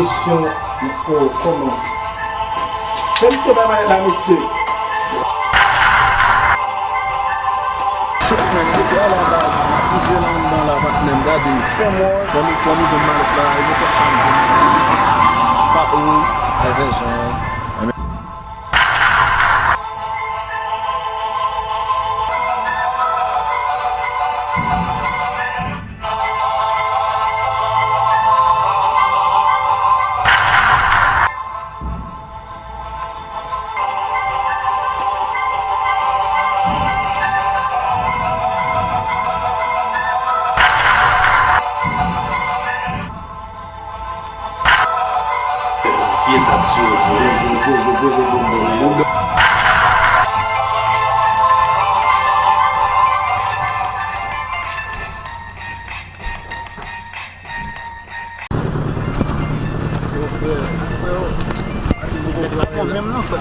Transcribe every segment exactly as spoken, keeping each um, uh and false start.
Misyon, oh, kòman? Fè misye bay malèt la, mesye. Shit, man, se la, la, la. Rive la anndan la, patnè m, gade. Fè mò. Fò nou, fò nou jwenn malèt la, e nou fè pa nou jwenn. Pa ou, avè jan. Vye sa k sou yo tou. Poze, poze, poze, poze, poze. Yo, frè, frè, yo. Ate mwen konprann. Bon, menm non, frè.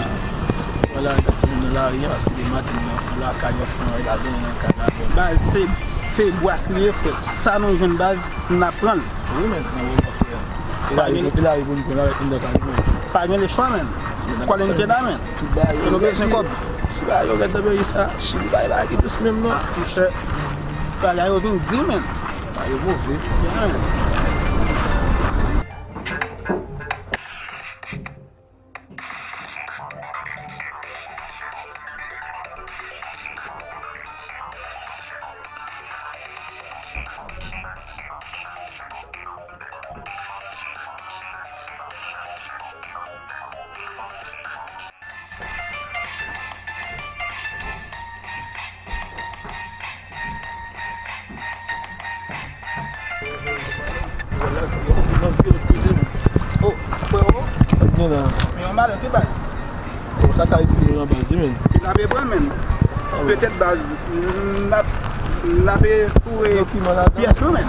Wala, gade timoun nan lari an, paske de maten nan lakay an fran, e pa gen nan kay la. Baz, se, se bwas li ye, frè. Sa nou jwenn, baz, n ap pran l. Wi, men, nan moman, frè. E lari, e lari pou n pran avèk moun nan kay nou. Pa gen lechwa, men. Kwalite la, men. Tout bagay yo redi. E nou bezwen kòb. Si bagay yo redi nan peyi sa, Chili bagay pa ki dous menm, non. Ah, monchè. Bagay yo vin di, men. Bagay yo move. Yeah. Oh, frero. Sa k gen la? Men yon malè, ki baz? Oh, sa ka itilize nan baz, wi, men. N ap pran l, men. Ah, wi. Petèt baz, n ap, n ap touye pyès yo, men.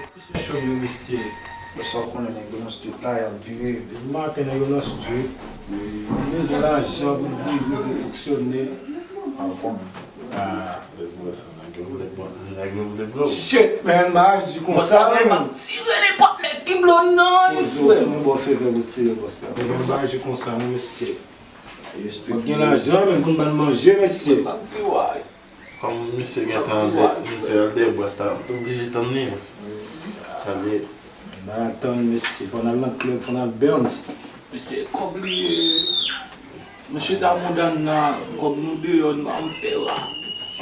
Ti se cho yo, mesye. Mesye, w konnen nèg yo nan street la, y ap vire. Depi maten, nèg yo nan street. Wi. Yo bezwen lajan pou vire, pou fonksyone. Anfòm. Ah, nèg yo vle pran, nèg yo vle pran. Shit, man, m pa aji konsa, man. M ap tire nenpòt nèg ki blo nan, frè. Poze w, mwen ba w favè pou tire bòs la. Nèg yo pa aji konsa, non, mesye. Yo gen lajan, men pou n ban n manje, mesye. Kòm misye gentan de, misye al de bòs la, m t oblije tann li. Sa l ye. N a tann, mesye. Fò n al nan club, fò n al bounce. Mesye, kòb li ye. Nou chita mouda n nan, kòb nou deyò, n pa janm fè ra.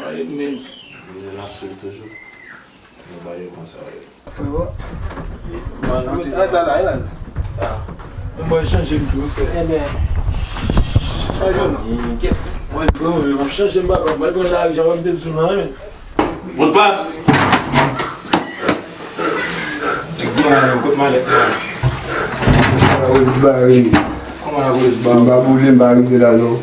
Ay, men. Misye n ap swiv toujou. Nou ba yo konsa, wi. Frero. Mwen chanje m tou, frè. Ebyen. Mwen frero, m ap chanje m, papa. Mwen pran lari, jan m ap di w la, men. Modpas. Se gen la, men, kot malèt la? Kòman lapolis bare? Kòman lapolis bare? Si m pa boule, m pa rive la, non.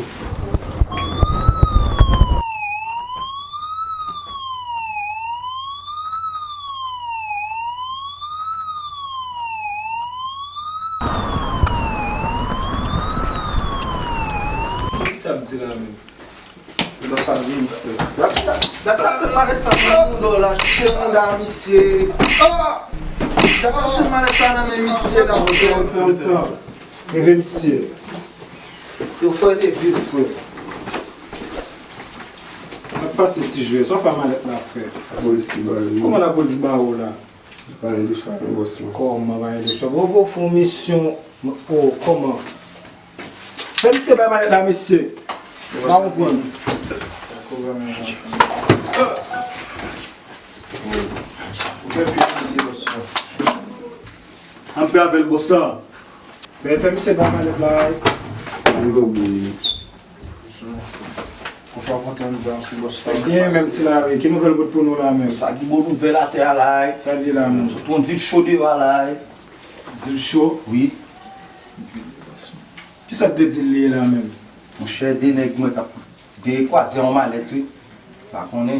Sa m di la menm. Yo pa sa vin fè. Dap ap tann malèt sa nan mouda w la, chute mouda misye. Ah! Dap ap tann malèt sa nan men misye, dap ap tann. Tan, tan. Leve misye. Yo fè leve frè. Sa k pase ti jwè? Sa w fè a malèt la, frè? Lapolis ki bare. Kòman lapolis bare w la? Pa gen lechwa non, bòs mwen. Kòman pa gen lechwa? Bon, bon, fè yon misyon, oh, kòman? Fè misye bay malèt la, mesye. Pa konprann. Ou fè pye misye, bòs mwen. An fè avè l, bòs la. Fè, fè misye bay malèt la. Li konprann. Konswa kontan nou vè ansanm bòs la. Ebyen, menm ti lari, ki nouvèl ou pot pou nou la menm? Sa ki bon nouvèl atè a la, e? Sa l ye la menm? Sot yon dil cho deyò a la, e? Dil cho? Wi. Dil, gason. Kisa k de dil li ye la menm? Monchè, de nèg mwen k ap de kwaze yon malèt, wi. Pa konnen.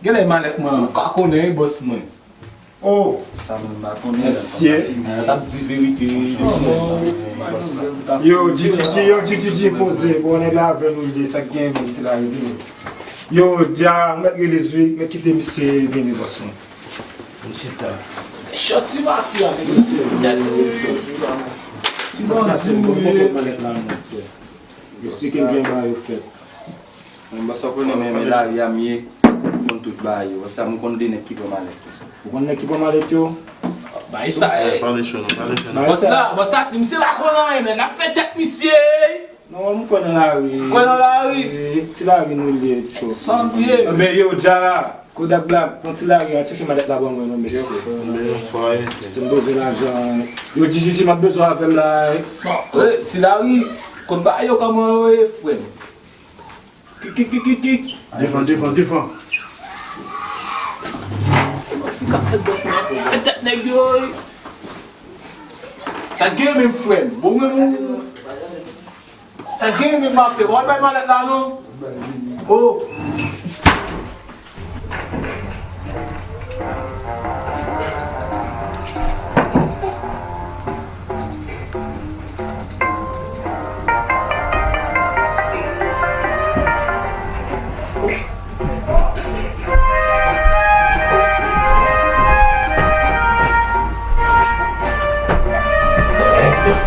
Genlè malèt mwen. Ou ka konnen, wi, bòs mwen. Oh, sa mwen pa konnen, mesye. L ap di verite. Yo, G G G, yo, G G G, poze. Bon, nèg la avè nou, li de sa k gen, men ti la rive. Yo, dja, mèt rele Zwi, mèt kite misye vini, bòs mwen. Chita. Chòt si mafya, mesye. Si bandi, wi. Esplike m gen bagay yo fèt. Mwen, bòs, ou konnen, men, men lari a m ye, m konn tout bagay yo. Sa, m konn de nèg ki pran malèt. Ou konn nèg ki pran malèt yo? Bay sa, eh. Pale cho, non, pale cho, non. Bòs la, bòs la, si misye pa konn anyen, men n ap fè tèt misye. Non, m kwè nan lari. Kwè nan lari? Wi, ti lari nou li ye, cho. San byen. Enben, yo, Djara, Kodak Black, pran ti lari a, tcheke malèt la ban mwen, non, mesye. Bonswa, mesye. Si m bezwen lajan, yo, G G G, m ap bezwen avè m la, eh. San, eh, ti lari, konn bagay yo kòman yo ye, frè m. Kik, kik, kik, kik, kik. Devan, devan, devan. Ti ka fè bòs mwen. Fè tèt nèg yo, wi. Sa gen menm, frè m. Bon, mwen, mwen. Sa gen menm, m ap fè. Bon, bay malèt la, non. Oh.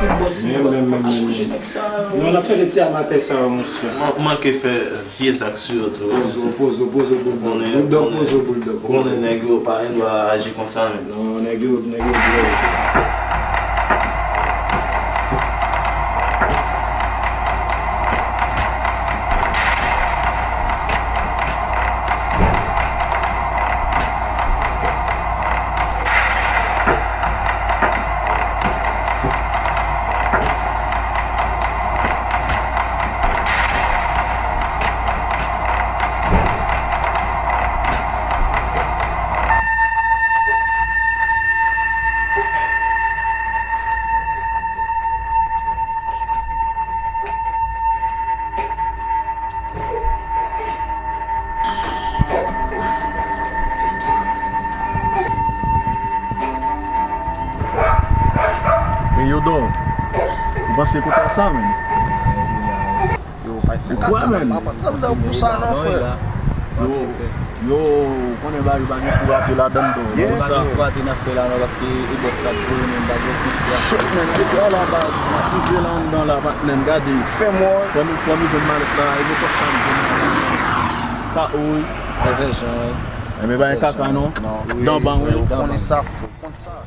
Enposib, bòs, men, bòs, men, fò pa chanje nèg sa yo. Non, n ap fè de ti amatè sa yo, monchè. Man-, manke fè vye zak sou yo tou, wi, mesye. Pozo, pozo, pozo, bouldòg. Bouldòg, pozo, bouldòg. Ou konnen nèg yo pa gen dwa aji konsa, men. Non, nèg yo, nèg yo dwèl. E yo do, ou panse kote sa, menm? Yo, pa fè kaka, pa, pa, pa, pa, pou sa non, frè. Yo, yo, ou konnen bagay yo pa gen pou rate ladan, do. Yeah. Pa gen pou rate nan fè la, non, paske e bòs la pou nou, pa gen pou rate. Shit, man, depi la, la, pa, n ap rive la anndan la, patnè m, gade. Fè m wè. Fò nou, fò nou jwenn malèt la, e nenpòt sa nou jwenn. Ka, wi. Fè vèjan, wi. Enben, pa gen kaka, non. Non. Dan ban, wi. Ou konnen sa, ou konn sa.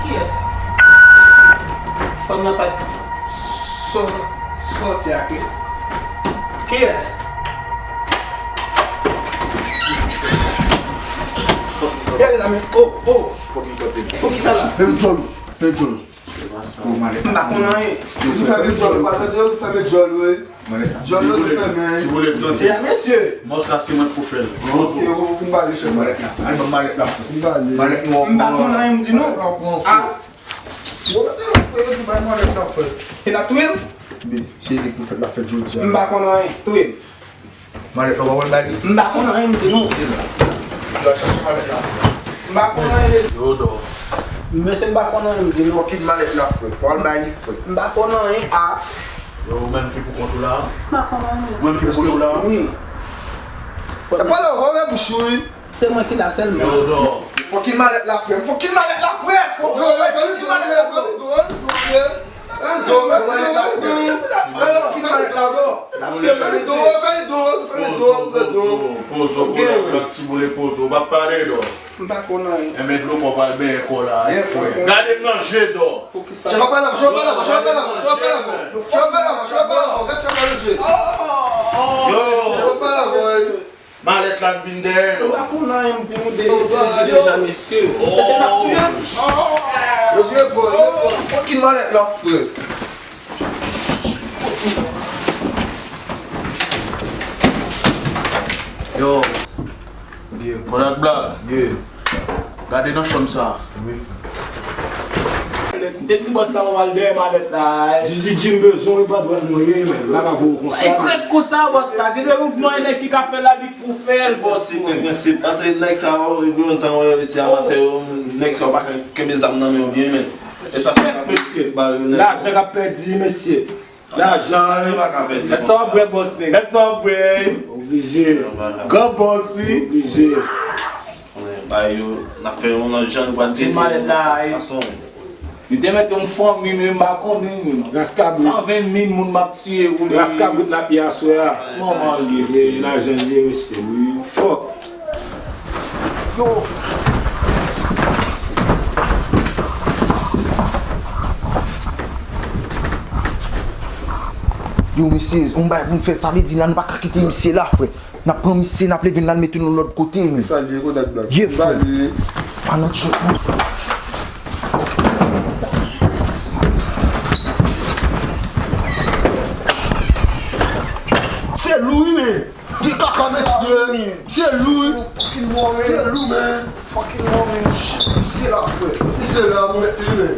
Kiyès sa? Fanm nan pa t sò-, sòti ak li. Kiyès? Gade la, men. Oh, oh. Poukisa la? Fè djòl, fè djòl. M pa konn anyen. Ou fèmen djòl, ou pa tande, ou fèmen djòl, wi. Djòl yo te fèmen. Ti boulèt, tande. Ya, mesye. Mò sa se mwen k pou fè l. Ok, ou fin pale, chèf. Al ban m malèt la. Fin pale. Malèt nou. M pa konn anyen, m di nou. Ah. Bon, mete l, frè, yo di bay malèt la, frè. E n ap touye l? Bi, se li k pou fè l, l ap fèt jodi a. M pa konn anyen. Touye l. Malèt la, w ap al bay li. M pa konn anyen, m di nou. Yo al chache malèt la. M pa konn anyen, mesye. Yo, dò. Mesye, m pa konn anyen, m di nou. Fòk kit malèt la, frè. Fò al bay li, frè. M pa konn anyen, a. Yo, ou menm ki pou kont ou la? M pa konn anyen, mesye. Ou menm ki pou kont ou la? Wi. Epa la, w ouvè bouch ou, wi. Se mwen ki la sèlman. Yo, dò. Fòk kit malèt la, frè. Fòk kit malèt la, frè. Yo, yo, fòk kit malèt la, frè. Fòk kit malèt la, frè. Fòk kit malèt la, frè. Fè li dou, fè li dou, fè li dou, fè li dou. Pozo, pozo, pozo, pozo, pozo, pozo, pa pale, dò. M pa konn anyen. Enben, dlo pa w pral benyen kò la, frè. Gade m nan je, dò. Poukisa? Chèf ap pale avè w, chèf ap pale avè w, chèf ap pale avè w, chèf ap pale avè w. Yo, chèf ap pale avè w, chèf ap pale avè w, gad chèf ap pale avè w. Yo. Chèf ap pale avè w. Malèt la k vin dèyè l. M pa konn anyen, m di nou de, de, de, deja, mesye. Mesye, n ap touye m. Mesye, bon, mesye, bon. Fòk kit malèt la, frè. Yo. Konak Black. Gade nan chanm sa. M te di bòs sa, mwen al dèyè malèt la. Didi di m bezwen, wi, pa dwèt mwen ye, men. La pa pou ou konsa. Sa e krèk konsa, bòs la. Gade mouvman e nèg ki ka fè l la, li pou fè l, bòs mwen. Prensip, prensip. Paske nèg sa yo, yo gen lontan, yo ti amatè yo, nèg sa yo pa ka kenbe zam nan men yo byen, men. E sa fè mesye. Lajan k ap pèdi, mesye. Lajan, wi. Gad sa w ap bwè, bòs, men. Gad sa w ap bwè. Oblije. Gran bòs, wi. Oblije. Konnen, bay yo, n ap fè yon lòt jan, nou pral trete yo yon lòt fason. Li te mete yon fanmi, men m pa konnen, men. Ras kabrit. San ven mil moun m ap tiye pou li. Ras kabrit l ap ye aswè a. Manman li. Ye, lajan li ye, mesye, wi. Fòk. Yo. Yo, mesye, yon bagay pou n fè, sa vle di la, nou pa ka kite misye la, frè. N ap pran misye, n ap leve l, n al mete l yon lòt kote, men. Sa l ye, Kodak Black? Ye, frè. Pa nan jwèt, non. Se lou, wi, men. Gen kaka, mesye. Se lou, wi. Se lou, men. Fucking woman. Shit, misye la, frè. Misye la, mwen mèt li, men.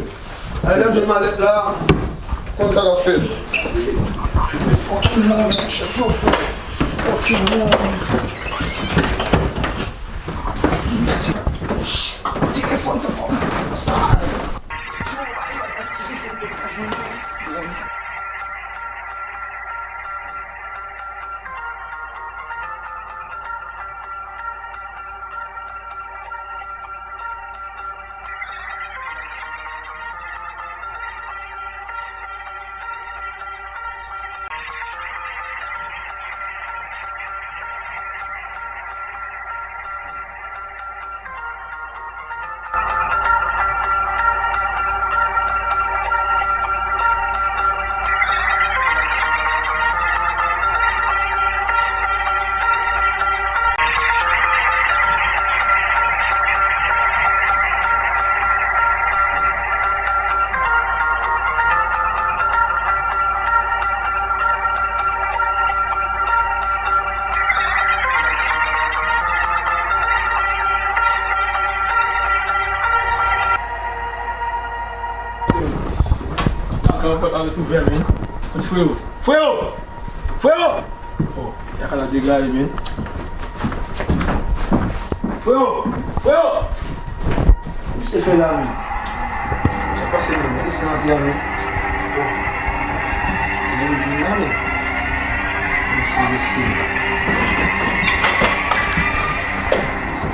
Alè, lè m jwenn malèt la, konn sa k ap fèt. Fucking woman, chèf yo, frè. Fucking woman. Misye. Shit, telefòn, telefòn. Sa. Kaka pòt la ret ouvè, men. Kote Freo? Freo! Freo! Oh, Yakala degaye, men. Freo! Freo! Misye fè la, men. Sa pase, men? Gade sa antre a, men. Oh. Li vin la, men. Mesye, mesye.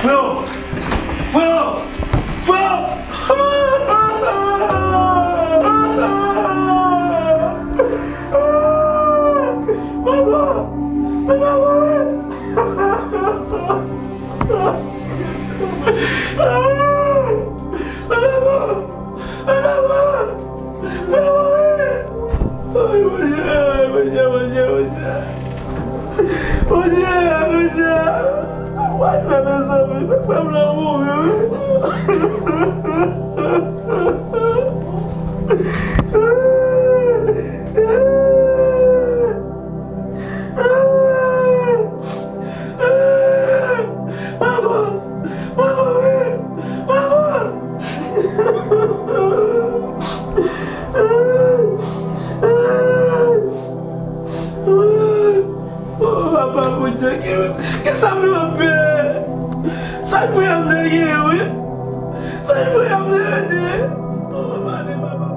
Freo! Freo! Freo! Ay, Bondye, Bondye, Bondye, Bondye. Bondye, Bondye. Woy, fè mezanmi, fè frè m lan mouri, wi. Ki, ki sa m ap fè? Sa k fè m te gen, wi? Sa k fè m te rete? Oh, pale, papa.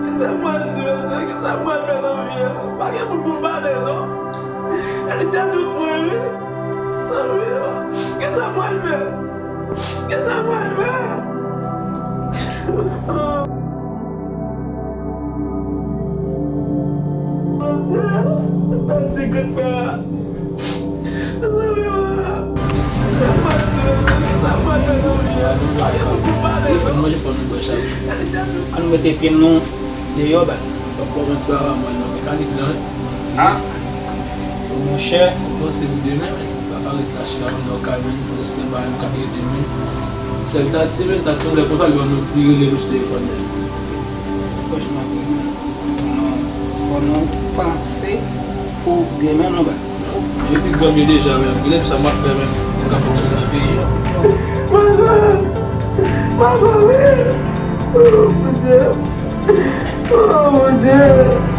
Kisa m pral di, mesye? Kisa m pral fè nan vi a? Pa gen moun pou m pale, non. Li te tout mwen, wi. Kisa m pral fè? Kisa m pral fè? Mesye, pèdi grenn frè a. Telefòn manje fò nou bwè chak jou. Ann mete pye nou deyò, baz. Fòk w mèt travay mwen nan mekanik lan. Ah! Monchè. Fòk panse pou demen, men. Pa ka ret la chita nan kay, men. Pou lèske bay m ka ede, men. Sèl Tati, men. Tati, yon lè konsa, li ban nou, li rele nou sou telefòn, men. Franchman, wi, men. Fò nou, fò nou panse pou demen nou, baz. Yo pi granm yo deja, men. Genlè pou sa m ap fè, men. Yo ka fonksyone nan peyi a. Papa! Papa, wi! Oh, Bondye! Oh, Bondye!